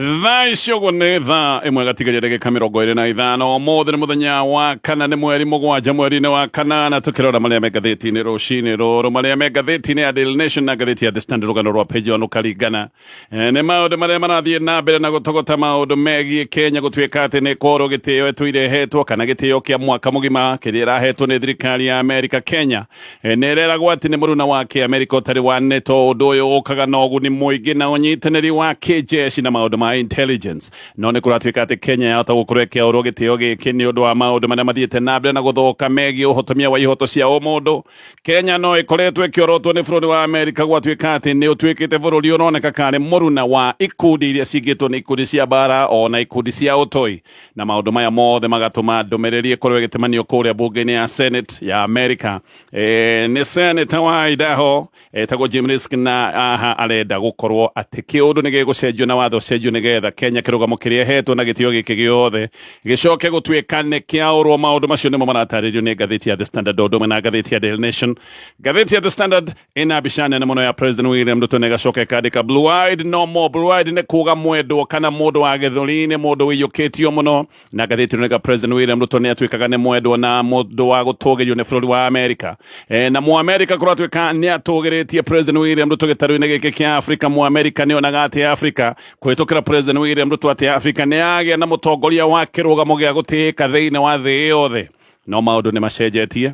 Thaa ici ũguo nĩ thaa ĩmwe gatigaria ndagĩka 25. Ũmũthĩ nĩ mũthenya wa kana, nĩ mweri 7 mweri-inĩ wa kanana. Tũkĩrora marĩa me ngathĩti-inĩ rũcinĩ rũrũ, marĩa me ngathĩti-inĩ ya Daily Nation na ngathĩti ya The Standard, rũgano rwa page one ũkaringana nĩ maũndũ marĩa marathiĩ na mbere na gũtogota maũndũ megiĩ Kenya gũtuĩka atĩ nĩ kworwo gĩtĩo ĩtũire ĩhetwo kana gĩtĩo kĩa mwaka mũgima kĩrĩa ĩrahetwo nĩ thirikari ya Amerika. Kenya nĩ ĩreragwo atĩ nĩ mũruna wa kĩamerika ũtarĩ wa NATO. Ũndũ ũyũ ũkaga na ũguni mũingĩ na ũnyitanĩri wa kĩjeshi na maũndũ ma intelligence, no nĩ kũratuĩka atĩ Kenya yahota gũkorwo ĩkĩaũrwo gĩtĩo gĩkĩ nĩ ũndũ wa maũndũ marĩa mathiĩte na mbere na gũthũka megiĩ ũhotomia wa ihoto cia ũmũndũ. Kenya no ĩkoretwo ĩkĩorotwo nĩ bũrũri wa Amerika gwatuĩka atĩ nĩ ũtuĩkĩte bũrũri ũroneka karĩ mũruna wa ikundi iria cingĩtwo nĩ ikundi cia mbara ona ikundi cia ũtoi, na maũndũ maya mothe magatũma ndũmĩrĩri ĩkorwo ĩgĩtemanio kũrĩa mbunge-inĩ ya Senate ya Amerika. Nĩ senator wa Idaho etagwo Jim Risch, na aha arenda gũkorwo atĩ kĩũndũ nĩ gĩgũcenjio na watho ũcenjio nĩgetha Kenya kĩrũgamo kĩrĩa ĩhetwo na gĩtĩo gĩkĩ gĩothe gĩcoke gũtuĩka nĩ kĩaũrwo. Maũndũ macio nĩmo maratarĩrio nĩ ngathĩti ya The Standard o ũndũ ũmwe na ngathĩti ya Daily Nation. Ngathĩti ya The Standard ĩna mbica nene mũno ya President William Ruto na ĩgacoka ĩkandĩka "Blue Eyed no more". Blue Eyed nĩ kuga mwendwo kana mũndũ wa gĩthũri-inĩ, mũndũ ũiyũkĩtio mũno. Na ngathĩti ĩno President William Ruto nĩ atuĩkaga nĩ mwendwo na mũndũ wa gũtũgĩrio nĩ bũrũri wa Amerika. Na Mũamerika kũratuĩka nĩ atũgĩrĩtie President William Ruto gĩtarũ-inĩ gĩkĩ kĩa Afrika. Mũamerika nĩ onaga atĩ Afrika kũhĩtũkĩra President William Ruto atĩ Afrika nĩ yagĩa na mũtongoria wa kĩrũgamo gĩa gũtĩĩka thĩinĩ wa thĩ yothe. No maũndũ nĩ macenjetie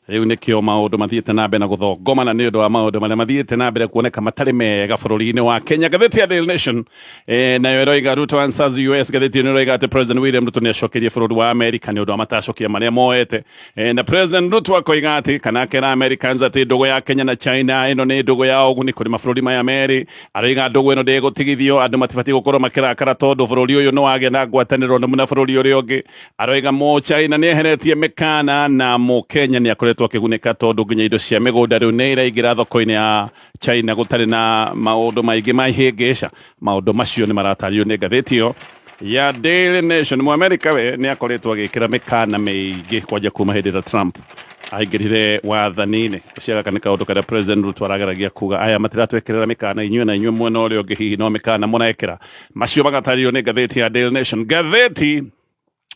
rĩu, nĩkĩo maũndũ mathiĩte na mbere na gũthongomana nĩ ũndũ wa maũndũ marĩa mathiĩte na mbere kuoneka matarĩ mega bũrũri-inĩ wa Kenya. Ngathĩti ya Daily Nation nayo ĩroiga "Ruto answers US". Ngathĩti ĩno ĩroiga atĩ President William Ruto nĩ acokerie bũrũri wa Amerika nĩ ũndũ wa matacokia marĩa moete. Na President Ruto akoiga atĩ kana akera Americans atĩ ndũgũ ya Kenya na China ĩno nĩ ndũgũ ya ũguni kũrĩ mabũrũri maya merĩ. Aroiga ndũgũ ĩno ndĩgũtigithio, andũ matibatiĩ gũkorwo makĩrakara tondũ bũrũri ũyũ nĩ wagĩa na ngwatanĩro nũmu na bũrũri ũrĩa ũngĩ. Aroiga Mũchina nĩ eheretie mĩkana na Mũkenya nĩ akoretwo akĩgunĩka tondũ nginya indo cia mĩgũnda rĩu nĩ iraingĩra thoko-inĩ ya China gũtarĩ na maũndũ maingĩ ma ihĩngĩca. Maũndũ macio nĩ maratarĩrio nĩ ngathĩti ĩyo ya Daily Nation. Mũamerika we nĩ akoretwo agĩkĩra mĩkana mĩingĩ kwanja kuma hĩndĩ ĩrĩa Trump aingĩrire wathani-inĩ. Ũcio gaka nĩ kaũndũ karĩa President Ruto arageragia kuga, aya matiratwĩkĩrĩra mĩkana inyuĩ, na inyuĩ mwena ũrĩa ũngĩ hihi no mĩkana mũrekĩra. Macio magatarĩrio nĩ ngathĩti ya Daily Nation. Ngathĩti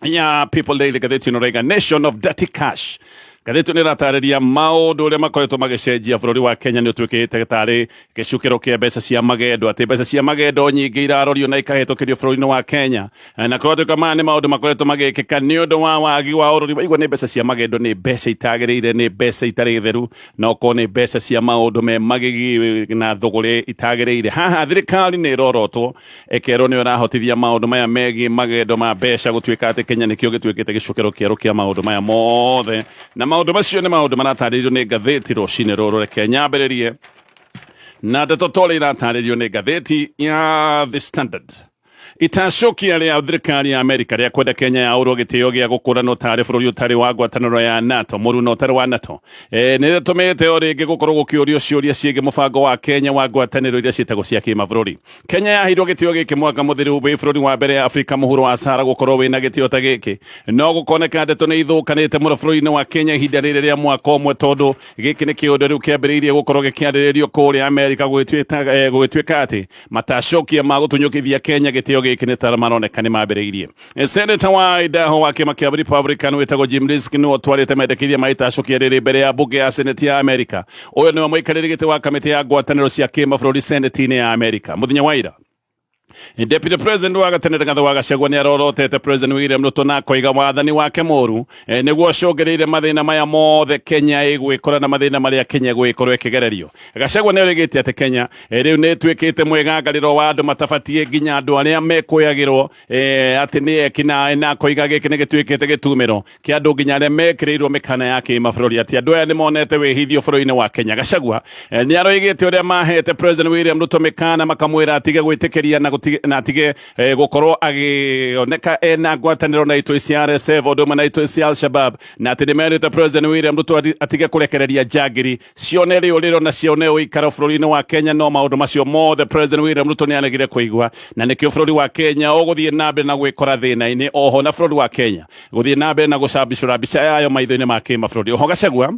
ya People Daily, ngathĩti ĩno ĩraiga "Nation of Dirty Cash". Ngathĩti ĩno ĩratarĩria maũndũ ũrĩa makoretwo magĩcenjia. Bũrũri wa Kenya nĩ ũtuĩkĩte tarĩ gĩcukĩro kĩa mbeca cia magendo, atĩ mbeca cia magendo nyingĩ irarorio na ikahĩtũkĩrio bũrũri-inĩ wa Kenya, na kũratuĩka maya nĩ maũndũ makoretwo magĩkĩka nĩ ũndũ wa wagi wa ũrori. Waigua nĩ mbeca cia magendo, nĩ mbeca itagĩrĩire, nĩ mbeca itarĩ theru, na okorwo nĩ mbeca cia maũndũ me magigi na thũgũrĩ itagĩrĩire. Haha thirikari nĩ ĩrorotwo ĩkerwo nĩyo ĩrahotithia maũndũ maya megiĩ magendo ma mbeca, gũtuĩka atĩ Kenya nĩkĩo gĩtuĩkĩte gĩcukĩro kĩerũ kĩa maũndũ maya mothe, na maũndũ macio nĩ maũndũ maratarĩrio nĩ ngathĩti rũcinĩ rũrũ. Reke nyambĩrĩrie na ndeto ta ũrĩa iratarĩrio nĩ ngathĩti ya The Standard. Itacokia rĩa thirikari ya Amerika rĩa kwenda Kenya yaũrwo gĩtĩo gĩa gũkũranwo tarĩ bũrũri ũtarĩ wa ngwatanĩro ya NATO, mũruno ũtarĩ wa NATO, nĩ rĩtũmĩte o rĩngĩ gũkorwo gũkĩũrio ciũria ciĩgiĩ mũbango wa Kenya wa ngwatanĩro iria ciĩtagwo cia kĩmabũrũri. Kenya yaheirwo gĩtĩo gĩkĩ mwaka mũthiru, wĩ bũrũri wa mbere Afrika mũhuro wa Sahara gũkorwo wĩna gĩtĩo ta gĩkĩ. No gũkoneka ndeto nĩ ithũkanĩte mũno bũrũri-inĩ wa Kenya ihinda rĩrĩ rĩa mwaka ũmwe, tondũ gĩkĩ nĩ kĩũndũ rĩu kĩambĩrĩirie gũkorwo gĩkĩarĩrĩrio kũrĩa Amerika, gũgĩtuĩka atĩ matacokia ma gũtunyũkithia Kenya gĩtĩo gĩkĩ nĩ ta maroneka nĩ mambĩrĩirie. Senator wa Idaho wa kĩama kĩa Republican wĩtagwo Jim Risch nĩwe ũtwarĩte mendekithia ma itacokia rĩrĩ mbere ya mbunge ya Senate ya Amerika. Ũyũ nĩwe mũikarĩri gĩtĩ wa kamĩtĩ ya ngwatanĩro cia kĩmabũrũri Senate-inĩ ya Amerika. Mũthenya wa ira, Deputy President wa gatene Rigathi wa Gachagua nĩ arorotete President William Ruto na akoiga wathani wake mũru nĩguo ũcũngĩrĩire mathĩna maya mothe Kenya ĩgwĩkora na mathĩna marĩa Kenya ĩgwĩkorwo ĩkĩgererio. Gachagua nĩ oigĩte atĩ Kenya rĩu nĩ ĩtuĩkĩte mwĩgangarĩro wa andũ matabatiĩ, nginya andũ arĩa mekũyagĩrwo atĩ nĩ ekinaĩ, na akoiga gĩkĩ nĩ gĩtuĩkĩte gĩtumĩro kĩa andũ nginya arĩa mekĩrĩirwo mĩkana ya kĩmabũrũri, atĩ andũ aya nĩ monete wĩhithio bũrũri-inĩ wa Kenya. Gachagua nĩ aroigĩte ũrĩa mahete President William Ruto mĩkana makamwĩra atige gwĩtĩkĩria na atige gũkorwo agĩoneka ena ngwatanĩro na itoi cia RSF ũndũ ũmwe na itoi cia Al-Shabab, na atĩ nĩ merĩte President William Ruto atige kũrekereria njangiri cione rĩũrĩro na cione ũikaro bũrũri-inĩ wa Kenya. No maũndũ macio mothe President William Ruto nĩ aregire kũigua, na nĩkĩo bũrũri wa Kenya ũgũthiĩ na mbere na gwĩkora thĩna-inĩ, oho na bũrũri wa Kenya gũthiĩ na mbere na gũcambicũra mbica yayo maitho-inĩ ma kĩmabũrũri. Oho Gachagua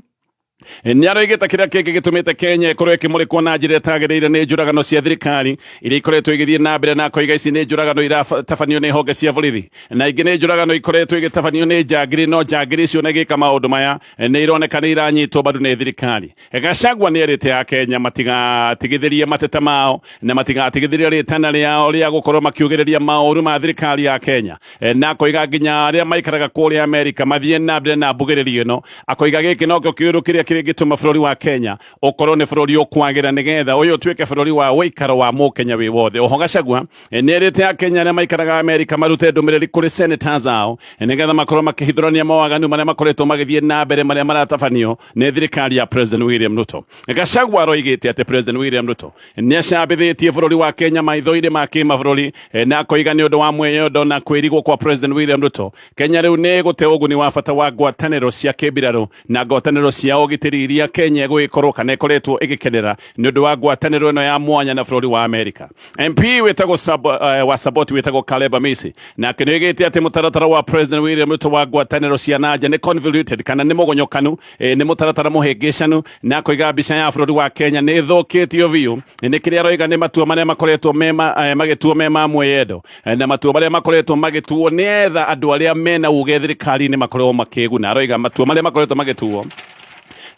Nĩ aroigĩte kĩrĩa kĩngĩ gĩtũmĩte Kenya ĩkorwo ĩkĩmũrĩkwo na njĩra ĩtagĩrĩire nĩ njũragano cia thirikari iria ikoretwo igĩthiĩ na mbere, na akoiga ici nĩ njũragano iratabanio nĩ honge cia borithi na ingĩ nĩ njũragano ikoretwo igĩtabanio nĩ njangiri, no njangiri icio na igĩka maũndũ maya nĩ ironeka nĩ iranyitwo mbaru nĩ thirikari. Gachagua nĩ erĩte Akenya matigatigithĩrie mateta mao na matigatigithĩrie rĩtana rĩao rĩa gũkorwo makiugĩrĩria maũru ma thirikari ya Kenya. Na akoiga nginya arĩa maikaraga kũrĩa Amerika mathiĩ na mbere na mbugĩrĩrio ĩno. Akoiga gĩkĩ nokĩo kĩũndũ kĩrĩa kĩngĩtũma bũrũri wa Kenya ũkorwo nĩ bũrũri ũkwagĩra nĩgetha ũyũ ũtuĩke bũrũri wa ũikaro wa mũkenya wĩ wothe. Oho Gachagua nĩ erĩte Akenya arĩa maikaraga Amerika marute ndũmĩrĩri kũrĩ senators ao nĩgetha makorwo makĩhithũrania mawaganu marĩa makoretwo magĩthiĩ na mbere marĩa maratabanio nĩ thirikari ya President William Ruto. Gachagua aroigĩte atĩ President William Ruto nĩ acambithĩtie bũrũri wa Kenya maitho-inĩ ma kĩmabũrũri, na akoiga nĩ ũndũ wa mwĩyendo na kwĩrigwo kwa President William Ruto, Kenya rĩu nĩ ĩgũte ũguni wa bata wa ngwatanĩro cia kĩmbirarũ na ngwatanĩro cia ũgitĩri iria Kenya ĩgũgĩkorwo kana ĩkoretwo ĩgĩkenera nĩ ũndũ wa ngwatanĩro ĩno ya mwanya na bũrũri wa Amerika. MP wĩtagwo wa Saboti wĩtagwo Caleb Amisi nake nĩ oigĩte atĩ mũtaratara wa President William Ruto wa ngwatanĩro cia nanja nĩ convoluted kana nĩ mũgonyokanu, nĩ mũtaratara mũhĩngĩcanu, na akoiga mbica ya bũrũri wa Kenya nĩ ĩthũkĩtio biũ nĩ kĩrĩa aroiga nĩ matua marĩa makoretwo magĩtuo me ma mwĩyendo, na matua marĩa makoretwo magĩtuo nĩgetha andũ arĩa mena uge thirikari-inĩ makorwo makĩguna. Aroiga matua marĩa makoretwo magĩtuo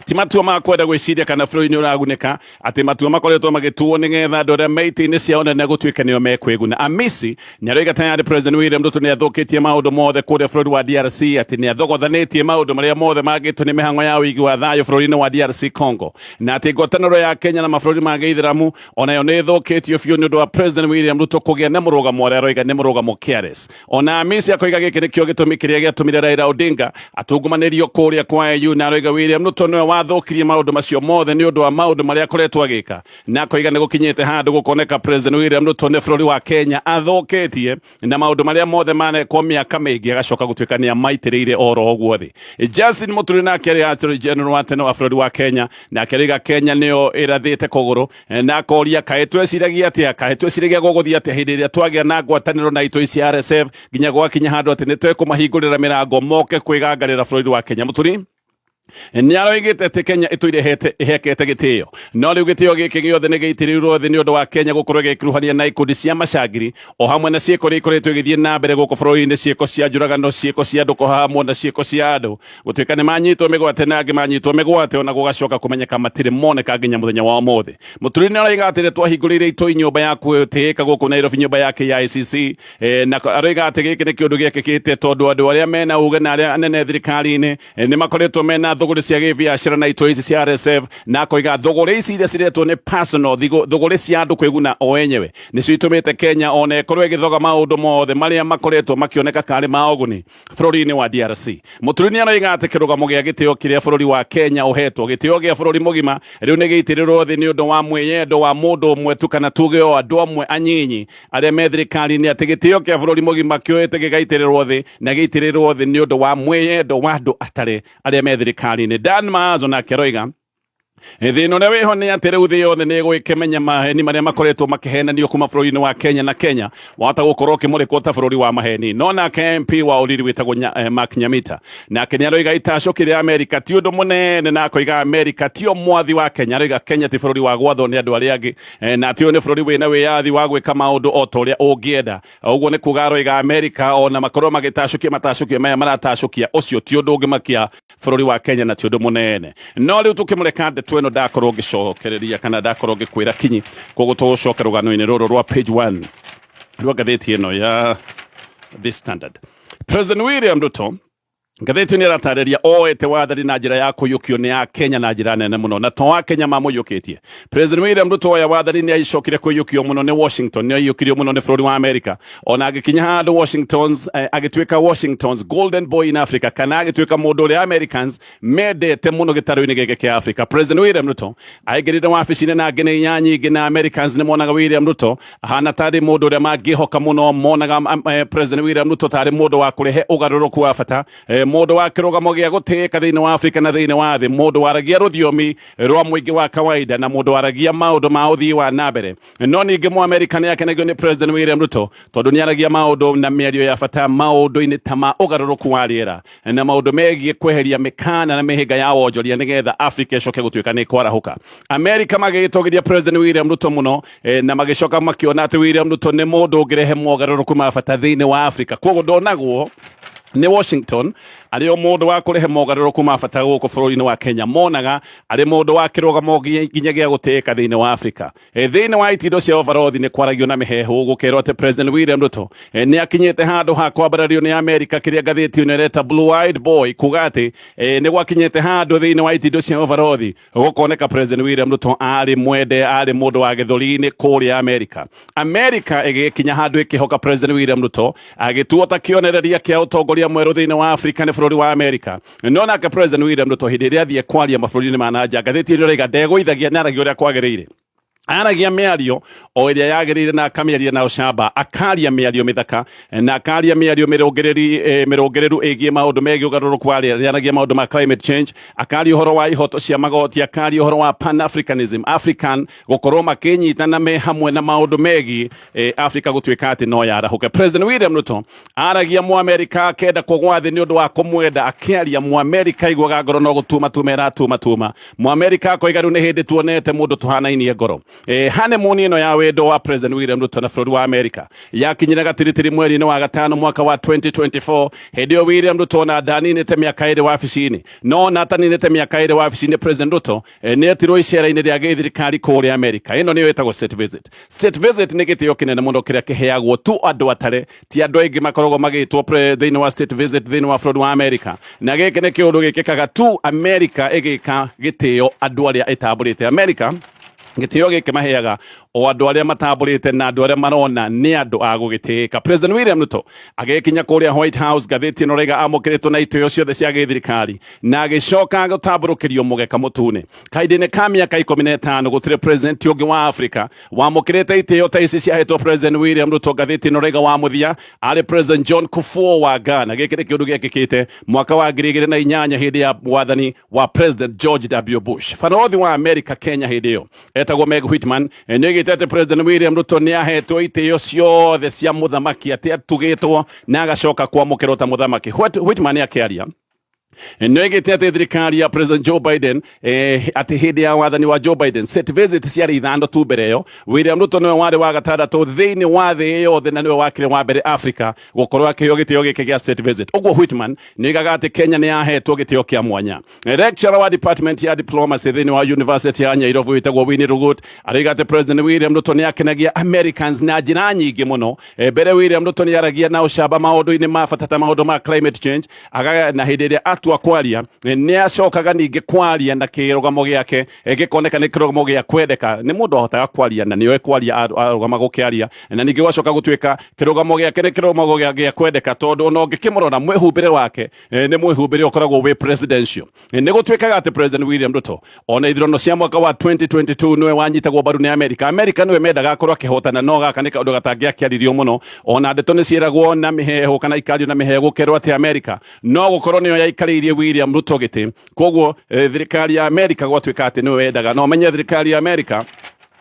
ti matua ma kwenda gwĩciria kana bũrũri nĩ ũragunĩka, atĩ matua makoretwo magĩtuo nĩgetha andũ arĩa me itĩ-inĩ ciao nene gũtuĩke nĩo mekwĩguna. Amisi nĩ aroiga tayarĩ President William Ruto nĩ athũkĩtie maũndũ mothe kũrĩa bũrũri wa DRC, atĩ nĩ athogothanĩtie maũndũ marĩa mothe mangĩtwo nĩ mĩhang'o ya ũigi wa thayũ bũrũri-inĩ wa DRC Congo, na atĩ ngwatanĩro ya Kenya na mabũrũri ma gĩithĩramu onayo nĩ ĩthũkĩtio biũ nĩ ũndũ wa President William Ruto kũgĩa na mũrũgamo ũrĩa aroiga nĩ mũrũgamo careless. Ona Amisi akoiga gĩkĩ nĩkĩo gĩtũmi kĩrĩa gĩatũmire Raila Odinga atungumanĩrio kũrĩa kwa AU, na aroiga William Ruto nĩwe wathũkirie maũndũ macio mothe nĩ ũndũ wa maũndũ marĩa akoretwo agĩka, na akoiga nĩ gũkinyĩte handũ gũkoneka President William Ruto nĩ bũrũri wa Kenya athũkĩtie na maũndũ marĩa mothe manekwo mĩaka mĩingĩ agacoka gũtuĩka nĩ amaitĩrĩire oro ũguo thĩ. Justin Muturi nake arĩ Attorney General wa tene wa bũrũri wa Kenya, nake aroiga Kenya nĩyo ĩrathĩte kũgũrũ, na akoria kaĩ tweciragia atĩa, kaĩ tweciragia gũgũthiĩ atĩa hĩndĩ ĩrĩa twagĩa na ngwatanĩro na itoi cia RSF nginya gwakinya handũ atĩ nĩ twekũmahingũrĩra mĩrango moke kwĩgangarĩra bũrũri wa Kenya. Muturi nĩ aroigĩte atĩ Kenya ĩtũire ĩhekete gĩtĩo, no rĩu gĩtĩo gĩkĩ gĩothe nĩ gĩitĩrĩirwo thĩ nĩ ũndũ wa Kenya gũkorwo ĩgĩkuruhania na ikundi cia macangiri o hamwe na ciĩko iria ikoretwo igĩthiĩ na mbere gũkũ bũrũri-inĩ, ciĩko cia njũragano, ciĩko cia andũ kũhahamwo na ciĩko cia andũ gũtuĩka nĩ manyitwo mĩgwate na angĩ manyitwo mĩgwate ona gũgacoka kũmenyeka matirĩ moneka nginya mũthenya wa ũmũthĩ. Mũturi nĩ aroiga atĩ nĩ twahingũrĩire itoi nyũmba ya kwĩtĩĩka gũkũ Nairobi, nyũmba ya KICC, na aroiga atĩ gĩkĩ nĩ kĩũndũ gĩekĩkĩte tondũ andũ arĩa mena uge na arĩa anene thirikari-inĩ nĩ makoretwo mena thũgũrĩ cia gĩbiacara na itoi ici cia RSF, na akoiga thũgũrĩ ici iria ciretwo nĩ personal thũgũrĩ cia andũ kwĩguna o enyewe nĩcio itũmĩte Kenya ona ĩkorwo ĩgĩthoga maũndũ mothe marĩa makoretwo makĩoneka karĩ ma ũguni bũrũri-inĩ wa DRC. Mũturi nĩ aroiga atĩ kĩrũgamo gĩa gĩtĩo kĩrĩa bũrũri wa Kenya ũhetwo, gĩtĩo gĩa bũrũri mũgima, rĩu nĩ gĩitĩrĩrwo thĩ nĩ ũndũ wa mwĩyendo wa mũndũ ũmwe tu, kana tuge o andũ amwe anyinyi arĩa me thirikari-inĩ, atĩ gĩtĩo kĩa bũrũri mũgima kĩoete gĩgaitĩrĩrwo thĩ na gĩitĩrĩrwo thĩ nĩ ũndũ wa mwĩyendo wa andũ atarĩ arĩa me thirikari-inĩ. Dan Maanzo nake aroiga thĩna ũrĩa wĩho nĩ atĩ rĩu thĩ yothe nĩ ĩgũgĩkĩmenya maheni marĩa makoretwo makĩhenanio kuma bũrũri-inĩ wa Kenya, na Kenya wahota gũkorwo ũkĩmũrĩkwo ta bũrũri wa maheni. No nake MP wa Uriri wĩtagwo Mark Nyamita nake nĩ aroiga itacũki rĩa Amerika ti ũndũ mũnene, na akoiga Amerika tio mwathi wa Kenya. Aroiga Kenya ti bũrũri wa gwathwo nĩ andũ arĩa angĩ, na atĩ ũyũ nĩ bũrũri wĩna wĩyathi wa gwĩka maũndũ o ta ũrĩa ũngĩenda. Ũguo nĩ kuga aroiga Amerika ona makorwo magĩtacũkia matacũkia maya maratacũkia, ũcio ti ũndũ ũngĩmakia bũrũri wa Kenya na ti ũndũ mũnene. No rĩu tũkĩmũreka ndeto ĩno ndakorwo ngĩcokereria kana ndakorwo ngĩkwĩra kinyi, koguo tũgũcoka rũgano-inĩ rũrũ rwa page 1 rwa ngathĩti ĩno ya The Standard. President William Ruto ngathĩti nĩ ĩratarĩria oete wathani na njĩra ya kũiyũkio nĩ Akenya na njĩra nene mũno, na to Akenya mamũiyũkĩtie. President William Ruto oya wathani nĩ acokire kũiyũkio mũno nĩ Washington, nĩ aiyũkirio mũno nĩ bũrũri wa Amerika, ona agĩkinya handũ Washington's, agĩtuĩka Washington's golden boy in Africa, kana agĩtuĩka mũndũ ũrĩa Americans mendete mũno gĩtarũ-inĩ gĩkĩ kĩa Africa. President William Ruto aingĩrire wabici-inĩ na ngenenya nyingĩ, na Americans nĩ monaga William Ruto ahana tarĩ mũndũ ũrĩa mangĩhoka mũno, monaga President William Ruto tarĩ mũndũ wa kũrehe ũgarũrũku wa bata. Mũndũ wa kĩrũgamo gĩa gũtĩĩka thĩinĩ wa Afrika na thĩinĩ wa thĩ, mũndũ waragia rũthiomi rwa mũingĩ wa kawaida na mũndũ waragia maũndũ ma ũthii wa na mbere. No ningĩ Mũamerika nĩ akenagio nĩ President William Ruto tondũ nĩ aragia maũndũ na mĩario ya bata maũndũ-inĩ ta ma ũgarũrũku wa rĩera na maũndũ megiĩ kweheria mĩkana na mĩhĩnga ya wonjoria nĩgetha Afrika ĩcoke gũtuĩka nĩ kwarahũka. Amerika magĩgĩtũgĩria President William Ruto mũno na magĩcoka makĩona atĩ William Ruto nĩ mũndũ ũngĩrehe mogarũrũku ma bata thĩinĩ wa Afrika. Koguo ndonagwo nĩ Washington arĩ o mũndũ wa kũrehe mogarũrũku ma bata gũkũ bũrũri-inĩ wa Kenya, monaga arĩ mũndũ wa kĩrũgamo nginya gĩa gũtĩĩka thĩinĩ wa Afrika. Thĩinĩ wa itindo cia ũbarothi nĩ kwaragio na mĩheehũ gũkerwo atĩ President William Ruto nĩ akinyĩte handũ ha kwambarario nĩ Amerika, kĩrĩa ngathĩti ĩno ĩreta Blue Eyed Boy, kuga atĩ nĩ gwakinyĩte handũ thĩinĩ wa itindo cia ũbarothi gũkoneka President William Ruto arĩ mwende, arĩ mũndũ wa gĩthũri-inĩ kũrĩa Amerika. Amerika ĩgĩkinya handũ ĩkĩhoka President William Ruto agĩtuo ta kĩonereria kĩa ũtongoria mwerũ thĩinĩ wa Afrika nĩ bũrũri wa Amerika. No nake President William Ruto hĩndĩ ĩrĩa athiĩ kwaria mabũrũri-inĩ ma na nja, ngathĩti ĩno ĩraiga ndegũithagia, nĩaragia ũrĩa kwagĩrĩire, aragia mĩario o ĩrĩa yagĩrĩire na akamĩaria na ũcamba, akaria mĩario mĩthaka na akaria mĩario mĩrũngĩrĩru ĩgiĩ maũndũ megiĩ ũgarũrũku wa rĩera, nĩaragia maũndũ ma climate change, akaria ũhoro wa ihoto cia magoti, akaria ũhoro wa pan africanism, African gũkorwo makĩnyitana me hamwe na maũndũ megiĩ Africa gũtuĩka atĩ no yarahũke. President William Ruto aragia Mũamerika akenda kũgwa thĩ nĩ ũndũ wa kũmwenda, akĩaria Mũamerika aiguaga ngoro no gũtuma tuma ĩratuma tuma. Mũamerika akoiga rĩu nĩ hĩndĩ tuonete mũndũ tũhanainie ngoro. Honeymoon ĩno ya wendo wa President William Ruto na bũrũri wa Amerika yakinyire gatiritiri mweri-inĩ wa gatano mwaka wa 2024. Hĩndĩ ĩyo William Ruto ona ndaninĩte mĩaka 2 wabici-inĩ, no ona ataninĩte mĩaka 2 wabici-inĩ, President Ruto nĩ etirwo icera-inĩ rĩa gĩthirikari kũrĩa Amerika. Ĩno nĩyo ĩtagwo state visit. State visit nĩ gĩtĩo kĩnene mũno kĩrĩa kĩheagwo tu andũ atare, ti andũ aingĩ makoragwo magĩtwo thĩinĩ wa state visit thĩinĩ wa bũrũri wa Amerika, na gĩkĩ nĩ kĩũndũ gĩkĩkaga tu Amerika ĩgĩka gĩtĩo andũ arĩa ĩtambũrĩte. Amerika gĩtĩo gĩkĩ maheaga o andũ arĩa matambũrĩte na andũ arĩa marona nĩ andũ a gũgĩtĩĩka. President William Ruto agĩkinya kũrĩa White House, ngathĩti ĩno raiga amũkĩrĩtwo na itĩo ciothe cia gĩthirikari na agĩcoka gũtambũrũkĩrio mũgeka mũtune. Kahinda-inĩ ka mĩaka 15 gũtirĩ president ũngĩ wa Afrika wamũkĩrĩte itĩo ta ici ciahetwo President William Ruto. Ngathĩti ĩno raiga wa mũthia arĩ President John Kufuor wa Ghana. Gĩkĩ nĩ kĩũndũ gĩekĩkĩte mwaka wa 2008 hĩndĩ ya wathani wa President George W Bush. Barothi wa Amerika Kenya hĩndĩ ĩyo etagwo Meg Whitman nĩoigĩte atĩ President William Ruto nĩ ahetwo itĩo ciothe cia mũthamaki, atĩ atugĩtwo na agacoka kwamũkĩrwo ta mũthamaki. Whitman akĩaria nĩoigĩte atĩ thirikari ya President Joe Biden, atĩ hĩndĩ ya wathani wa Joe Biden state visit ciarĩ 5 tu mbere ĩyo. William Ruto nĩwe warĩ wa gatandatũ thĩinĩ wa thĩ yothe na nĩwe wakĩrĩ wa mbere Africa gũkorwo akĩheo gĩtĩo gĩkĩ gĩa state visit. Ũguo Whitman nĩoigaga atĩ Kenya nĩ yahetwo gĩtĩo kĩa mwanya. Lecturer wa department ya diplomacy thĩinĩ wa University ya Nairobi wĩtagwo Winnie Rugut aroiga atĩ President William Ruto nĩ akenagia Americans na njĩra nyingĩ mũno. Mbere William Ruto nĩ aragia na ũcamba maũndũ-inĩ ma bata ta maũndũ ma climate change, aga na hĩndĩ ĩrĩa atua kwaria nĩ acokaga ningĩ kwaria na kĩrũgamo gĩake gĩkoneka nĩ kĩrũgamo gĩa kwendeka, nĩ mũndũ ahotaga kwaria na nĩoĩ kwaria arũgama gũkĩaria, na ningĩ gwacoka gũtuĩka kĩrũgamo gĩake nĩ kĩrũgamo gĩa kwendeka tondũ ona ũngĩkĩmũrora mwĩhumbĩre wake nĩ mwĩhumbĩre ũkoragwo wĩ presidential. Nĩ gũtuĩkaga atĩ President William Ruto ona ithurano cia mwaka wa 2022 nĩwe wanyitagwo mbaru nĩ Amerika. Amerika nĩwe mendaga akorwo akĩhotana, no gaka nĩ kaũndũ gatangĩakĩaririo mũno. Ona ndeto nĩ ciĩragwo na mĩheehũ kana ikario na mĩheehũ gũkerwo atĩ Amerika no gũkorwo nĩyo yaikarĩirie William Ruto gĩtĩ. Koguo thirikari ya Amerika gwatuĩka atĩ nĩwe wendaga. No menye thirikari ya Amerika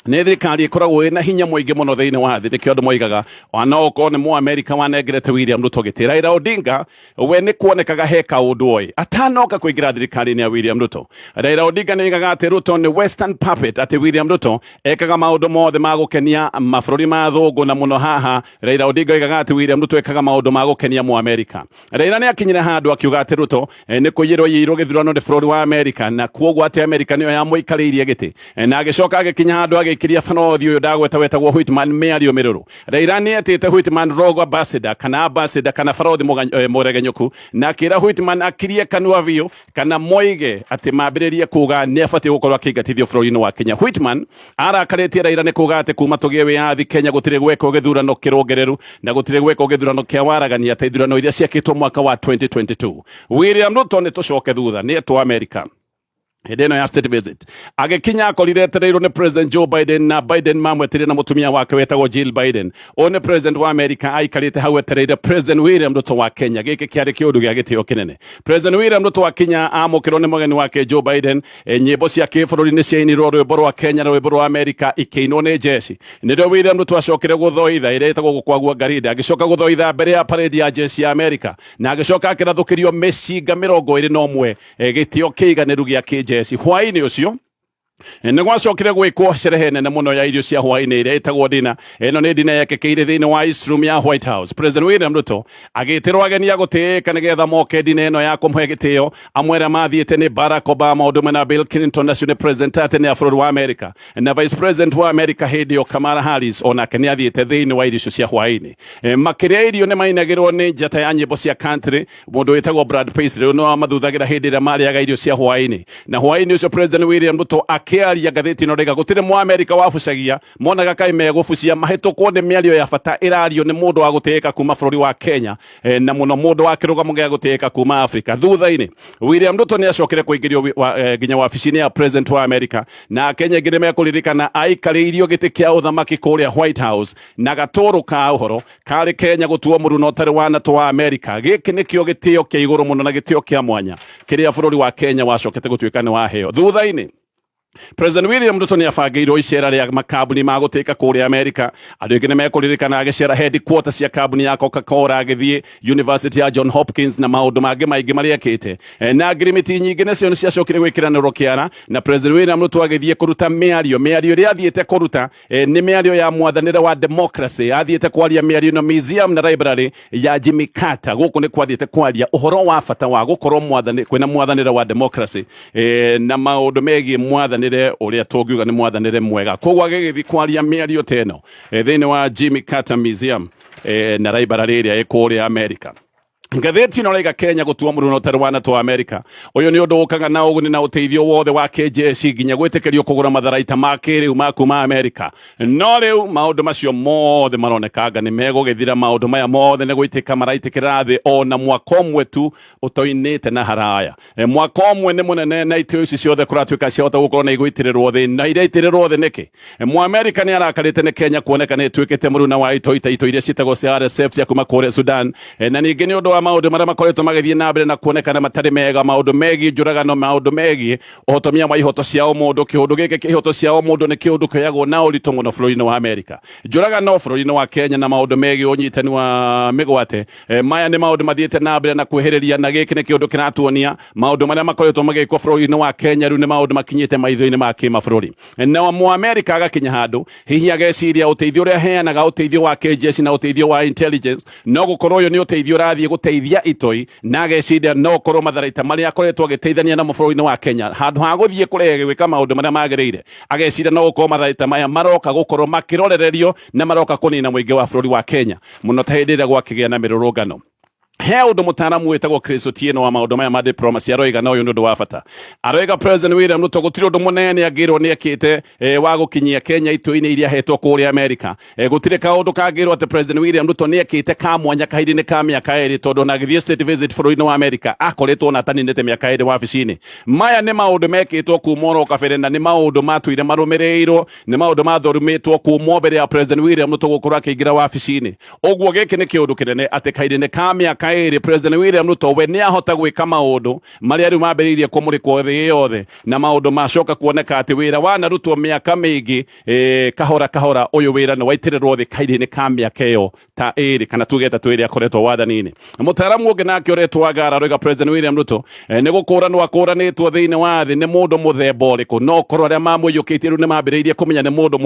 nĩ thirikari ĩkoragwo ĩna hinya mũingĩ mũno thĩinĩ wa thĩ, nĩkĩo andũ moigaga ona okorwo nĩ Mũamerika wanengerete William Ruto gĩtĩ. Raila Odinga we nĩ kuonekaga he kaũndũ oĩ atanoka kũingĩra thirikari-inĩ ya William Ruto. Raila Odinga nĩ oigaga atĩ Ruto nĩ western puppet, atĩ William Ruto ekaga maũndũ mothe ma gũkenia mabũrũri ma thũngũ, na mũno haha Raila Odinga oigaga atĩ William Ruto ekaga maũndũ ma gũkenia Mũamerika. Raila nĩ akinyire handũ akiuga atĩ Ruto nĩ kũiyĩrwo aiyĩirwo gĩthurano nĩ bũrũri wa Amerika, na kuoguo atĩ Amerika nĩyo yamũikarĩirie gĩtĩ. Na agĩcoka agĩkinya handũ agĩikĩria barothi ũyũ ndagweta wetagwo Whitman mĩario mĩrũrũ. Raila nĩ etĩte Whitman rogue ambassador kana ambassador kana barothi mũregenyũku, na akĩra Whitman akirie kanua biũ kana moige atĩ mambĩrĩrie kuga nĩ abatiĩ gũkorwo akĩingatithio bũrũri-inĩ wa Kenya. Whitman arakarĩtie Raila nĩ kuga atĩ kuma tũgĩe wĩyathi Kenya gũtirĩ gwekwo gĩthurano kĩrũngĩrĩru na gũtirĩ gwekwo gĩthurano kĩa waragania ta ithurano iria ciekĩtwo mwaka wa 2022. William Ruto nĩ tũcoke thutha nĩ etwo Amerika. Hĩndĩ ĩno ya state visit agĩkinya akorire etereirwo nĩ President Joe Biden, na Biden mamwetire na mũtumia wake wetagwo Jill Biden. Ũyũ nĩ president wa America aikarĩte hau etereire President William Ruto wa Kenya. Gĩkĩ kĩarĩ kĩũndũ gĩa gĩtĩo kĩnene. President William Ruto akinya amũkĩrwo nĩ mũgeni wake Joe Biden. Nyĩmbo cia kĩbũrũri nĩ ciainirwo, rwĩmbo rwa Kenya na rwĩmbo rwa America ikĩinwo nĩ jeshi. Nĩrĩo William Ruto acokire gũthoitha ĩrĩa ĩtagwo gũkwagua ngarinda, agĩcoka gũthoitha mbere ya parade ya jeshi ya America, na agĩcoka akĩrathũkĩrio mĩcinga 21, gĩtĩo kĩiganĩru gĩa kĩjeshi. Hwaĩ-inĩ ũcio nĩ gwacokire gwĩkwo sherehe nene mũno ya irio cia hwaĩ-inĩ ĩrĩa ĩtagwo dina. Ĩno nĩ dina yekĩkĩire thĩinĩ wa East Room ya White House. President William Ruto agĩtĩrwo ageni a gũtĩĩka nĩgetha moke dina ĩno ya kũmũhe gĩtĩo. Amwe arĩa mathiĩte nĩ Barack Obama, ũndũ ũmwe na Bill Clinton, acio nĩ president a tene a bũrũri wa America, na vice president wa America hĩndĩ ĩyo Kamala Harris onake nĩ athiĩte thĩinĩ wa irio icio cia hwaĩ-inĩ. Makĩrĩa irio nĩ mainagĩrwo nĩ njata ya nyĩmbo cia country, mũndũ wĩtagwo Brad Paisley, ũyũ nĩwe wamathuthagĩra hĩndĩ ĩrĩa marĩaga irio cia hwaĩ-inĩ. Na hwaĩ-inĩ ũcio President William Ruto akĩaria ngathĩti ĩno rĩga gũtirĩ Mũamerika wabucagia, monaga kaĩ megũbucia mahĩtũkwo nĩ mĩario ya bata ĩrario nĩ mũndũ wa gũtĩĩka kuma bũrũri wa Kenya, na mũno mũndũ wa kĩrũgamo gĩa gũtĩĩka kuma Afrika. Thutha-inĩ William Ruto nĩ acokire kũingĩrio nginya wabici-inĩ ya President wa Amerika, na Kenya aingĩ nĩ mekũririkana aikarĩirio gĩtĩ kĩa ũthamaki kũrĩa White House na gatũrũ ka ũhoro karĩ Kenya gũtuo mũruna ũtarĩ wa NATO wa Amerika. Gĩkĩ nĩkĩo gĩtĩo kĩa igũrũ mũno na gĩtĩo kĩa mwanya kĩrĩa bũrũri wa Kenya wacokete gũtuĩka nĩ waheo. Thutha-inĩ President William Ruto nĩ abangĩirwo icera rĩa makambuni ma gũtĩka kũrĩa Amerika. Andũ aingĩ nĩ mekũririkana agĩcera headquarters cia kambuni ya Coca-Cola, agĩthiĩ University ya John Hopkins na maũndũ mangĩ maingĩ marĩa ekĩte. Na ngirimiti nyingĩ nacio nĩ ciacokire gwĩkĩranĩrwo kĩara, na President William Ruto agĩthiĩ kũruta mĩario. Mĩario ĩrĩa athiĩte kũruta nĩ mĩario ya mwathanĩre wa democracy. Athiĩte kwaria mĩario na museum na library ya Jimmy Carter. Gũkũ nĩ kwathiĩte kwaria ũhoro wa bata wa gũkorwo mwathani kwĩna mwathanĩre wa democracy, na maũndũ megiĩ mwathanĩre ũrĩa tũngiuga nĩ mwathanĩre mwega. Koguo agĩgĩthiĩ kwaria mĩario ta ĩno thĩinĩ wa Jimmy Carter Museum na library ĩrĩa ĩ kũrĩa America. Ngathĩti ĩno raiga Kenya gũtua mũruna ũtarĩ wa NATO wa Amerika. Ũyũ nĩ ũndũ ũkaga na ũguni na ũteithio wothe wa kĩjeshi nginya gwĩtĩkĩrio kũgũra matharaita ma kĩrĩu ma kuma Amerika. No rĩu maũndũ macio mothe maronekanga nĩ megũgĩthira. Maũndũ maya mothe nĩ gũitĩka maraitĩkĩra thĩ ona mwaka ũmwe tu ũtoinĩte na haraya. Mwaka ũmwe nĩ mũnene na itĩ ici ciothe kũratuĩka ciahota gũkorwo na igũitĩrĩrwo thĩ, na iraitĩrĩrwo thĩ nĩkĩ? Mũamerika nĩ arakarĩte nĩ Kenya kuoneka nĩ ĩtuĩkĩte mũruna wa itoi ta itoi iria ciĩtagwo cia RSF cia kuma kũrĩa Sudan, na ningĩ nĩ ũndũ wa maũndũ marĩa makoretwo magĩthiĩ na mbere na kuonekana matarĩ mega, maũndũ megiĩ njũragano, maũndũ megiĩ ũhotomia wa ihoto cia ũmũndũ. Kĩũndũ gĩkĩ kĩa ihoto cia ũmũndũ nĩ kĩũndũ kĩoyagwo na ũritũ mũno bũrũri-inĩ wa Amerika. Njũragano bũrũri-inĩ wa Kenya na maũndũ megiĩ ũnyitani wa mĩgwate, maya nĩ maũndũ mathiĩte na mbere na kwĩhĩrĩria, na gĩkĩ nĩ kĩũndũ kĩratuonia maũndũ marĩa makoretwo magĩkwo bũrũri-inĩ wa Kenya rĩu nĩ maũndũ makinyĩte maitho-inĩ ma kĩmabũrũri. Na Mũamerika agakinya handũ hihi ageciria ũteithio ũrĩa aheanaga, ũteithio wa kĩjeshi na ũteithio wa intelligence, no gũkorwo ũyũ nĩ ũteithio ũrathiĩ gũteithia itoi, na ageciria no ũkorwo matharaita marĩa akoretwo agĩteithania namo bũrũri-inĩ wa Kenya, handũ ha gũthiĩ kũrehe gwĩka maũndũ marĩa magĩrĩire, ageciria no gũkorwo matharaita maya maroka gũkorwo makĩrorererio na maroka kũnina mũingĩ wa bũrũri wa Kenya, mũno ta hĩndĩ ĩrĩa gwakĩgĩa na mĩrũrũngano. He ũndũ mũtaaramu wĩtagwo Chris Otieno wa maũndũ maya ma diplomacy aroiga, na ũyũ nĩ ũndũ wa bata. Aroiga President William Ruto gũtirĩ ũndũ mũnene angĩrwo nĩ ekĩte wa gũkinyia Kenya itoi-inĩ iria ahetwo kũrĩa Amerika. Gũtirĩ kaũndũ kangĩrwo atĩ President William Ruto nĩ ekĩte ka mwanya kahinda-inĩ ka mĩaka 2, tondũ ona agĩthiĩ state visit bũrũri-inĩ wa Amerika akoretwo ona ataninĩte mĩaka 2 wabici-inĩ. Maya nĩ maũndũ mekĩtwo kuma oro kabere, na nĩ maũndũ matũire marũmĩrĩirwo, nĩ maũndũ mathũrimĩtwo kuma mbere ya President William Ruto gũkorwo akĩingĩra wabici-inĩ. Ũguo gĩkĩ nĩ kĩũndũ kĩnene atĩ kahinda-inĩ ka mĩaka 2 President William Ruto we nĩ ahota gwĩka maũndũ marĩa rĩu mambĩrĩirie kũmũrĩkwo thĩ yothe, na maũndũ macoka kuoneka atĩ wĩra wanarutwo mĩaka mĩingĩ, kahora kahora ũyũ wĩra nĩ waitĩrĩrwo thĩ kahinda-inĩ ka mĩaka ĩyo ta 2 kana tuge 3 ĩrĩa akoretwo wathani-inĩ. Mũtaaramu ũngĩ nake ũretwo Agara aroiga President William Ruto nĩ gũkũranwo akũranĩtwo thĩinĩ wa thĩ nĩ mũndũ mũthemba ũrĩkũ, no korwo arĩa mamũiyũkĩtie rĩu nĩ mambĩrĩirie kũmenya nĩ mũndũ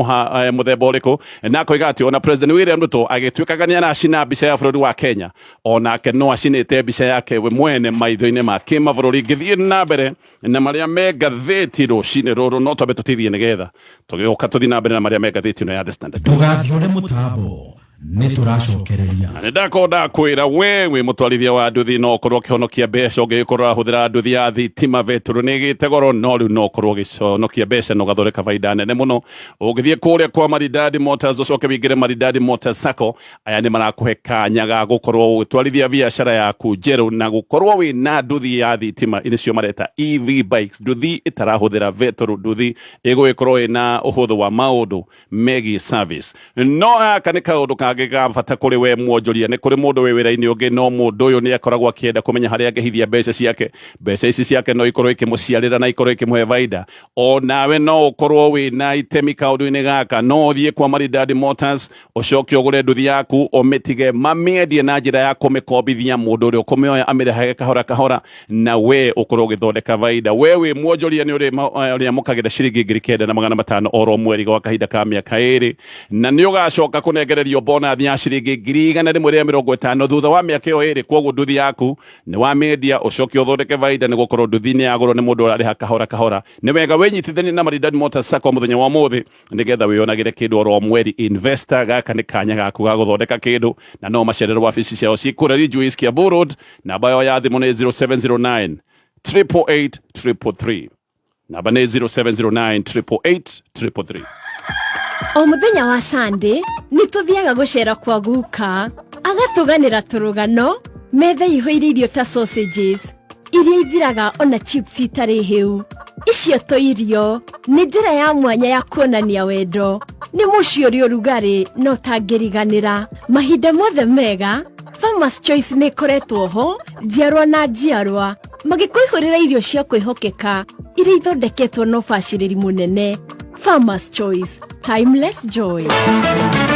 mũthemba ũrĩkũ, na akoiga atĩ ona President William Ruto agĩtuĩkaga nĩ aracina mbica ya bũrũri wa Kenya, onake no acinĩte mbica yake we mwene maitho-inĩ ma kĩmabũrũri. Ngĩthiĩ na mbere na marĩa me ngathĩti rũcinĩ rũrũ, no twambe tũtithie nĩgetha tũgĩũka tũthiĩ na mbere na marĩa me ngathĩti ĩno ya The Standard. Ndũgathiũre mũtambo. Nĩ tũracokereria. Na nĩ ndakorwo ndakwĩra we wĩ mũtwarithia wa nduthi no ũkorwo ũkĩhonokia mbeca ũngĩgĩkorwo ũrahũthĩra nduthi ya thitima. Betũrũ nĩ ĩgĩte goro, no rĩu no ũkorwo ũgĩconokia mbeca na ũgathondeka baida nene mũno ũngĩthiĩ kũrĩa kwa Maridadi Motors, ũcoke wĩingĩre Maridadi Motors Sacco. Aya nĩ marakũhe kanya ga gũkorwo ũgĩtwarithia biacara yaku njerũ na gũkorwo wĩ na nduthi ya thitima, nĩcio mareta EV bikes, nduthi ĩtarahũthĩra betũrũ, nduthi ĩgũgĩkorwo ĩna ũhũthũ wa maũndũ megiĩ service. No gaka nĩ kaũndũ kangĩ ga bata kũrĩ we mwonjoria. Nĩ kũrĩ mũndũ wĩ wĩra-inĩ ũngĩ, no mũndũ ũyũ nĩ akoragwo akĩenda kũmenya harĩa angĩhithia mbeca ciake. Mbeca ici ciake no ikorwo ikĩmũciarĩra na ikorwo ikĩmũhe baida. O nawe no ũkorwo wĩ na itemi kaũndũ-inĩ gaka. No ũthiĩ kwa Maridadi Motors, ũcoke ũgũre nduthi yaku, ũmĩtige mamĩendie na njĩra ya kũmĩkombithia mũndũ ũrĩa ũkũmĩoya amĩrĩhage kahora kahora, na we ũkorwo ũgĩthondeka baida. We wĩ mwonjoria nĩ ũrĩamũkagĩra ciringi 9,500 oro mweri gwa kahinda ka mĩaka 2, na nĩ ũgacoka kũnengererio bonathi ya ciringi 150,000 thutha wa mĩaka ĩyo 2. Kwoguo nduthi yaku nĩ wamĩendia, ũcoke ũthondeke baida, nĩ gũkorwo nduthi nĩ yagũrwo nĩ mũndũ ũrarĩha kahora kahora. Nĩ wega wĩnyitithanie na Maridadi Motors Sacco mũthenya wa ũmũthĩ, nĩgetha wĩyonagĩre kĩndũ oro mweri. Investor, gaka nĩ kanya gaku ga gũthondeka kĩndũ, na no macererwo wabici ciao ciĩ kũrĩa Ridgeways, Kiambu Road. Namba yao ya thimũ nĩ 0709 888 333. Namba nĩ 0709 888 333. O mũthenya wa Sunday nĩ tũthiaga gũcera kwa guka, agatũganĩra tũrũgano, metha ihũire irio ta sausages iria ithiraga ona chips itarĩ hĩu. Icio to irio, nĩ njĩra ya mwanya ya kuonania wendo. Nĩ mũciĩ ũrĩ ũrugarĩ na ũtangĩriganĩra mahinda mothe mega. Farmers Choice nĩ ĩkoretwo ho njiarwa na njiarwa, magĩkũihũrĩra irio cia kwĩhokeka iria ithondeketwo na ũbacĩrĩri mũnene. Farmers Choice, timeless joy.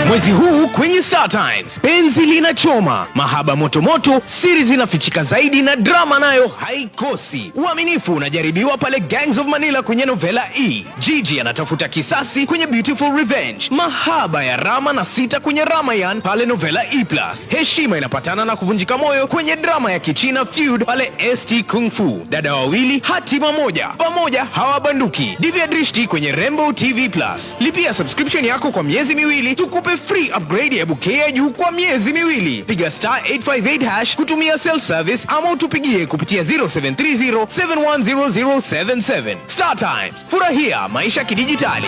Mwezi huu kwenye Star Times, penzi linachoma, mahaba motomoto, siri zinafichika zaidi na drama nayo haikosi. Uaminifu unajaribiwa pale Gangs of Manila kwenye Novela E. Gigi anatafuta kisasi kwenye Beautiful Revenge. Mahaba ya Rama na Sita kwenye Ramayan pale Novela E+. Heshima inapatana na kuvunjika moyo kwenye drama ya Kichina Feud pale ST Kung Fu. Dada wawili hatima moja, pamoja hawabanduki. Divya Drishti kwenye Rainbow TV Plus. Lipia subscription yako kwa miezi 2, tukupe free upgrade ya bouquet ya juu kwa miezi 2. Piga star 858 hash kutumia self service ama utupigie kupitia 0730 710077. Star Times, furahia maisha kidijitali.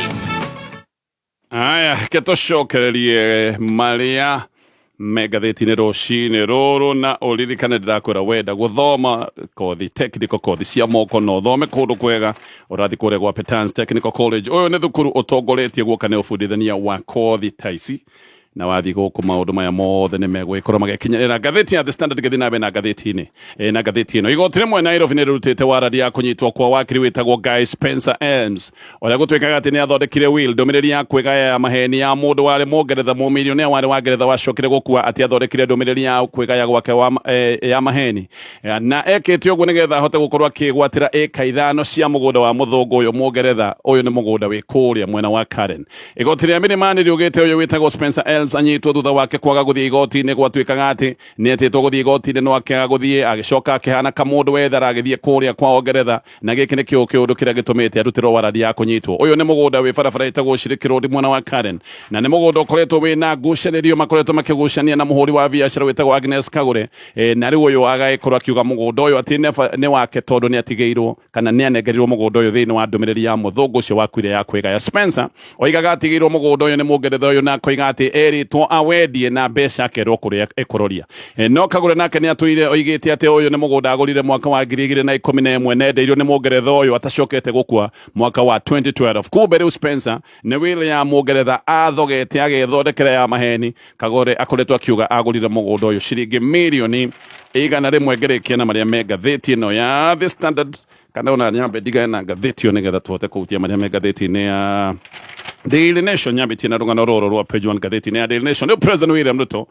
Aya, ke tũcokererie marĩa me ngathĩti-inĩ rũcinĩ rũrũ, na ũririkane ndĩrakwĩra wenda gũthoma kothi technical, kothi cia moko, no ũthome kũndũ kwega. Ũrathiĩ kũrĩa gwa Petans Technical College. Ũyũ nĩ thukuru ũtongoretie guoka nĩ ũbundithania wa kothi ta ici, na wathiĩ gũkũ maũndũ maya mothe nĩ megũgĩkorwo magĩkinyĩrĩra. Ngathĩti ya The Standard, ngĩthiĩ na mbere na ngathĩti-inĩ na ngathĩti ĩno, igoti rĩmwe Nairobi nĩ rĩrutĩte warandi ya kũnyitwo kwa wakiri wĩtagwo Guy Spencer Elms, ũrĩa gũtuĩkaga atĩ nĩ athondekire will, ndũmĩrĩri ya kwĩgaya ya maheni ya mũndũ warĩ Mũngeretha, mũmilionea warĩ wa Ngeretha wacokire gũkua, atĩ athondekire ndũmĩrĩri ya kwĩgaya gwake ya maheni, na ekĩte ũguo nĩgetha ahote gũkorwo akĩgwatĩra ĩka 5 cia mũgũnda wa mũthũngũ ũyũ Mũngeretha. Ũyũ nĩ mũgũnda wĩ kũrĩa mwena wa Karen. Igoti rĩa Milimani riugĩte ũyũ wĩtagwo Spencer Elms anyitwo thutha wake kwaga gũthiĩ igoti-inĩ. Gwatuĩkaga atĩ nĩ etĩtwo gũthiĩ igoti-inĩ no akĩaga gũthiĩ, agĩcoka akĩhana kamũndũ wethara agĩthiĩ kũrĩa kwa Ngeretha, na gĩkĩ nĩkĩo kĩũndũ kĩrĩa gĩtũmĩte arutĩrwo warandi ya kũnyitwo. Ũyũ nĩ mũgũnda wĩ barabara ĩtagwo Shiriki Road mwena wa Karen, na nĩ mũgũnda ũkoretwo wĩna ngucanĩrio, makoretwo makĩgucania na mũhũri wa biacara wĩtagwo Agnes Kagure, na rĩu ũyũ agagĩkorwo akiuga mũgũnda ũyũ atĩ nĩ wake, tondũ nĩ atigĩirwo kana nĩ anengerirwo mũgũnda ũyũ thĩinĩ wa ndũmĩrĩri ya mũthũngũ ũcio wakuire ya kwĩgaya. Spencer oigaga atigĩirwo mũgũnda ũyũ nĩ Mũngeretha ũyũ, na akoiga atĩ erĩtwo awendie na mbeca akerwo kũrĩa ĩkũroria. No Kagure nake nĩ atũire oigĩte atĩ ũyũ nĩ mũgũnda agũrire mwaka wa 2011 na endeirio nĩ Mũngeretha ũyũ atacokete gũkua mwaka wa 2012. Kumbe rĩu Spencer nĩ will ya Mũngeretha athogete agethondekera ya maheni. Kagore akoretwo akiuga agũrire mũgũnda ũyũ ciringi mirioni 100. Ngĩrĩkia na marĩa me ngathĩti ĩno ya The Standard, kana ona nyambe ndigane na ngathĩti ĩyo nĩgetha tũhote kũhutia marĩa me ngathĩti-inĩ ya Daily Nation. Nyambĩtie na rũgano rũrũ rwa page 1 ngathĩti-inĩ ya Daily Nation. Rĩu President William Ruto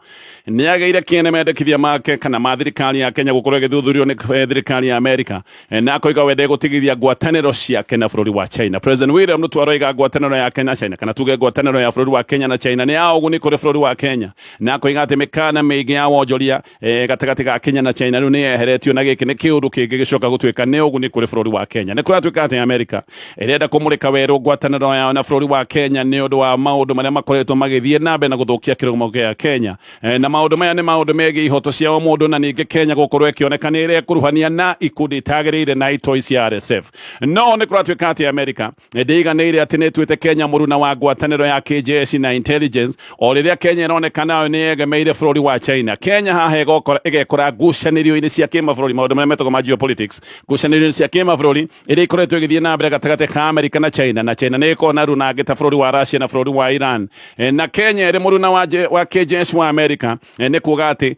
nĩ agĩire kĩene mendekithia make kana ma thirikari ya Kenya gũkorwo ĩgĩthuthurio nĩ thirikari ya Amerika, na akoiga we ndegũtigithia ngwatanĩro ciake na bũrũri wa China. President William Ruto aroiga ngwatanĩro yake na China, kana tuge ngwatanĩro ya bũrũri wa Kenya na China, nĩ ya ũguni kũrĩ bũrũri wa Kenya, na akoiga atĩ mĩkana mĩingĩ ya wonjoria gatagatĩ ga Kenya na China rĩu nĩ yeheretio, na gĩkĩ nĩ kĩũndũ kĩngĩ gĩcoka gũtuĩka nĩ ũguni kũrĩ bũrũri wa Kenya. Nĩ kũratuĩka atĩ Amerika ĩrenda kũmũrĩka werũ ngwatanĩro yao na bũrũri wa Kenya. Kenya nĩ ũndũ wa maũndũ marĩa makoretwo magĩthiĩ na mbere na gũthũkia kĩrũgamo gĩa Kenya. Na maũndũ maya nĩ maũndũ megiĩ ihoto cia ũmũndũ na ningĩ Kenya gũkorwo ĩkĩoneka nĩ ĩrekuruhania na ikundi itagĩrĩire na itoi cia RSF. No nĩ kũratuĩka atĩ Amerika ndĩiganĩire atĩ nĩ ĩtuĩte Kenya mũruna wa ngwatanĩro ya kĩjeshi na intelligence o rĩrĩa Kenya ĩroneka nayo nĩ yegemeire bũrũri wa China. Kenya haha ĩgekora ngucanĩrio-inĩ cia kĩmabũrũri, maũndũ marĩa metagwo ma geopolitics, ngucanĩrio-inĩ cia kĩmabũrũri iria ikoretwo igĩthiĩ na mbere gatagatĩ ka Amerika na China, na China nĩ ĩkoragwo na aruna angĩ ta bũrũri wa Russia na bũrũri wa Iran. Na Kenya ĩrĩ mũruna wa kĩjeshi wa Amerika, nĩ kuga atĩ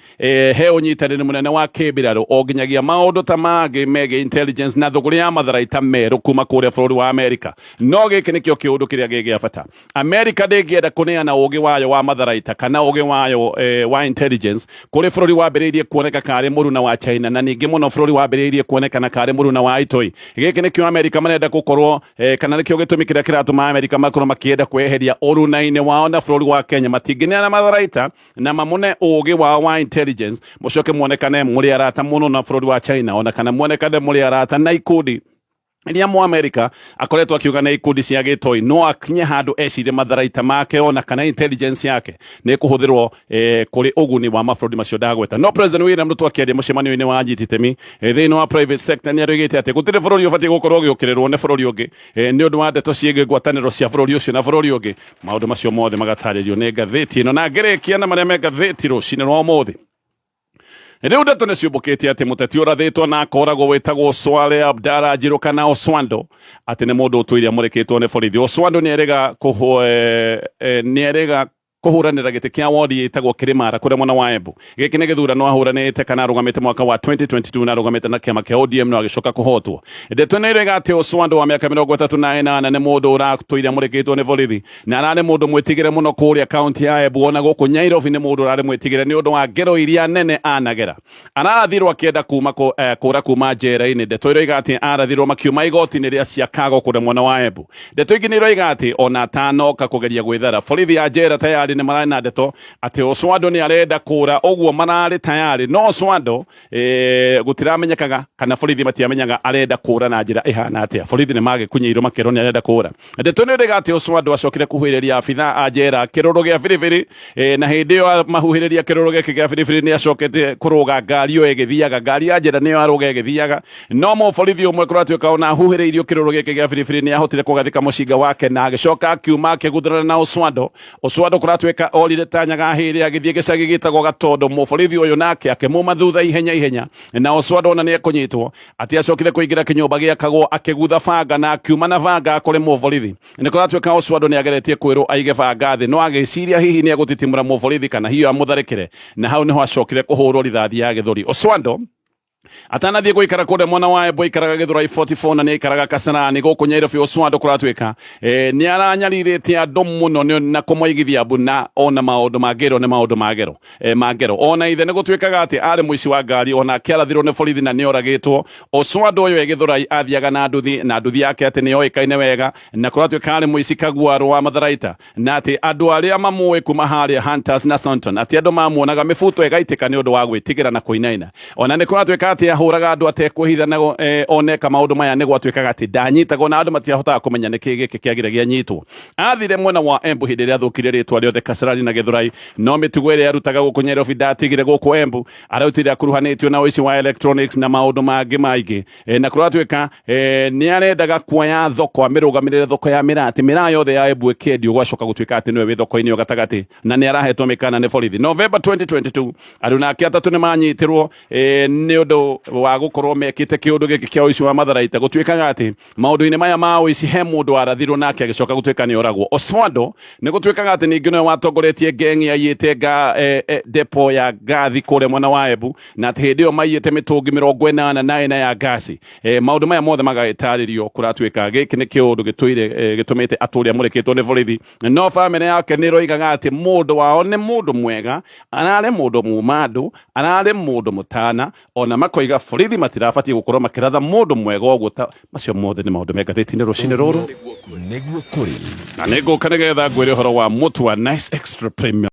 he ũnyitanĩri mũnene wa kĩmbirarũ o nginyagia maũndũ ta mangĩ megiĩ intelligence na thũgũrĩ ya matharaita merũ kuma kũrĩa bũrũri wa Amerika. No gĩkĩ nĩkĩo kĩũndũ kĩrĩa gĩ gĩa bata. Amerika ndĩngĩenda kũneana ũgĩ wayo wa matharaita kana ũgĩ wayo wa intelligence kũrĩ bũrũri wambĩrĩirie kuoneka karĩ mũruna wa China, na ningĩ mũno bũrũri wambĩrĩirie kuonekana karĩ mũruna wa itoi. Gĩkĩ nĩkĩo Amerika marenda gũkorwo kana nĩkĩo gĩtũmi kĩrĩa kĩratũma Amerika makorwo makĩenda kweheria ũruna-inĩ wao na bũrũri wa Kenya. Matingĩneana matharaita na mamune ũgĩ wao wa intelligence mũcoke muonekane mũrĩ arata mũno na bũrũri wa China, ona kana muonekane mũrĩ arata na ikundi iria mu Amerika akoretwo akiuga nĩ ikundi cia gĩtoi. No akinye handũ ecirie matharaita make ona kana intelligence yake nĩ kũhũthĩrwo kũrĩ ũguni wa mabũrũri macio ndagweta. No President William Ruto akĩaria mũcemanio-inĩ wa anyiti itemi thĩinĩ wa private sector nĩ aroigĩte atĩ gũtirĩ bũrũri ũbatiĩ gũkorwo ũgĩũkĩrĩrwo nĩ bũrũri ũngĩ nĩ ũndũ wa ndeto ciĩgiĩ ngwatanĩro cia bũrũri ũcio na bũrũri ũngĩ. Maũndũ macio mothe magatarĩrio nĩ ngathĩti ĩno, na ngĩrĩkia na marĩa me ngathĩti rũcinĩ rwa ũmũthĩ. Rĩu ndeto nĩ ciũmbũkĩte atĩ mũteti ũrathĩtwo na akoragwo wĩtagwo Swale Abdara Njirũ kana Oswando atĩ nĩ mũndũ ũtũire amũrĩkĩtwo nĩ borithi. Oswando nĩ erĩga kũhũranĩra gĩtĩ kĩa wodi ĩtagwo Kĩrĩmara kũrĩa mwena wa Embu. Gĩkĩ nĩ gĩthurano ahũranĩte kana arũgamĩte mwaka wa 2022 na arũgamĩte na kĩama kĩa ODM no agĩcoka kũhotwo. Ndeto nĩ ĩroiga atĩ Oswando wa mĩaka 38 nĩ mũndũ ũratũire amũrĩkĩtwo nĩ borithi na ararĩ mũndũ mwĩtigĩre mũno kũrĩa kaunti ya Embu, ona gũkũ Nyairobi nĩ mũndũ ũrarĩ mwĩtigĩre nĩ ũndũ wa ngero iria nene anagera. Ararathirwo akĩenda kuma kũra kuma njera-inĩ. Ndeto iroiga atĩ arathirwo makiuma igoti-inĩ rĩa Chicago kũrĩa mwena wa Embu. Ndeto ingĩ nĩ iroiga atĩ ona atanoka kũgeria gwĩthara, borithi ya njera tayari nĩ mararĩ na ndeto atĩ Oswando nĩ arenda kũra, ũguo mararĩ tayari. No Oswando gũtiramenyekaga kana borithi matiamenyaga arenda kũra na njĩra ĩhana atĩa. Borithi nĩ magĩkunyĩirwo makĩrwo nĩ arenda kũra. Ndeto nĩ ĩroiga atĩ Oswando acokire kuhuhĩrĩria abithaa a njera kĩrũrũ gĩa biribiri, na hĩndĩ ĩyo mahuhĩrĩria kĩrũrũ gĩkĩ gĩa biribiri nĩ acokete kũrũga ngari ĩyo ĩgĩthiaga, ngari ya njera nĩyo arũga ĩgĩthiaga. No mũborithi ũmwe kũratuĩka ona ahuhĩrĩirio kĩrũrũ gĩkĩ gĩa biribiri nĩ ahotire kũgathĩka mũcinga wake na agĩcoka akiuma akĩguthũrana na Oswando. Oswando kũratuĩka orire ta nyaga hĩrĩ agĩthiĩ gĩcagi gĩtagwo Gatondo. Mũborithi ũyũ nake akĩmuma thutha ihenya ihenya, na Oswando ona nĩ ekũnyitwo atĩ acokire kũingĩra kĩnyũmba gĩakagwo akĩgutha banga na akiuma na banga kũrĩ mũborithi. Nĩ kũratuĩka Oswando nĩ ageretie kwĩrwo aige banga thĩ, no agĩciria hihi nĩ egũtitimũra mũborithi kana hihi amũtharĩkĩre, na hau nĩho acokire kũhũrwo rithathi ya gĩthũri. Oswando atanathiĩ gũikara kũrĩa mwena wa Embu aikaraga Gĩthũrai 44 na nĩ aikaraga Kasarani gũkũ Nyairobi. Oswando kũratuĩka nĩ aranyarirĩte andũ mũno na kũmoigithia mbu na ona maũndũ mangĩrwo nĩ maũndũ magero mangero. Ona ithe nĩ gũtuĩkaga atĩ arĩ mũici wa ngari, ona akĩarathirwo nĩ borithi na nĩ oragĩtwo. Oswando ũyũ e Gĩthũrai athiaga na nduthi, na nduthi yake atĩ nĩ yoĩkaine wega, na kũratuĩka arĩ mũici kaguarũ wa matharaita, na atĩ andũ arĩa mamũĩ kuma harĩa Hunters na Sonton atĩ andũ mamuonaga mĩbuto ĩgaitĩka nĩ ũndũ wa gwĩtigĩra na kũinaina. Ona nĩ kũratuĩka atĩ ahũraga andũ atekwĩhitha, na oneka maũndũ maya nĩ gwatuĩkaga atĩ ndanyitagwo na andũ matiahotaga kũmenya nĩkĩ gĩkĩ kĩagire gĩanyitwo. Athire mwena wa Embu hĩndĩ ĩrĩa athũkirie rĩtwa rĩothe Kasarani na Gĩthũrai, no mĩtugo ĩrĩa arutaga gũkũ Nyairobi ndatigire gũkũ Embu. Arautire akuruhanĩtio na ũici wa electronics na maũndũ mangĩ maingĩ, na kũratuĩka nĩ arendaga kuoya thoko amĩrũgamĩrĩre thoko ya mĩraa, atĩ mĩraa yothe ya Embu ĩkĩendio gwacoka gũtuĩka atĩ nĩwe wĩ thoko-inĩ ĩyo gatagatĩ, na nĩ arahetwo mĩkana nĩ borithi. November 2022 andũ nake atatũ nĩ manyitirwo nĩ ũndũ wa gũkorwo mekĩte kĩũndũ gĩkĩ kĩa ũici wa matharaita. Gũtuĩkaga atĩ maũndũ-inĩ maya ma ũici he mũndũ warathirwo nake agĩcoka gũtuĩka nĩ oragwo. Oswando nĩ gũtuĩkaga atĩ ningĩ nĩwe watongoretie ngeng'i yaiyĩte depo ya ngathi kũrĩa mwena wa Embu, na atĩ hĩndĩ ĩyo maiyĩte mĩtũngi 84 ya ngasi. Maũndũ maya mothe magagĩtarĩrio. Kũratuĩka gĩkĩ nĩ kĩũndũ gĩtũire gĩtũmĩte atũre amũrĩkĩtwo nĩ borithi, no bamĩrĩ yake nĩ ĩroigaga atĩ mũndũ wao nĩ mũndũ mwega, ararĩ mũndũ muma andũ, ararĩ mũndũ mũtana, ona makoiga borithi matirabatiĩ gũkorwo makĩratha mũndũ mwega ũguo. Ta macio mothe nĩ maũndũ me ngathĩti-inĩ rũcinĩ rũrũ. Nĩguo kũrĩ. Na nĩ ngũka nĩgetha ngwĩre ũhoro wa mũtu wa Nice Extra Premium.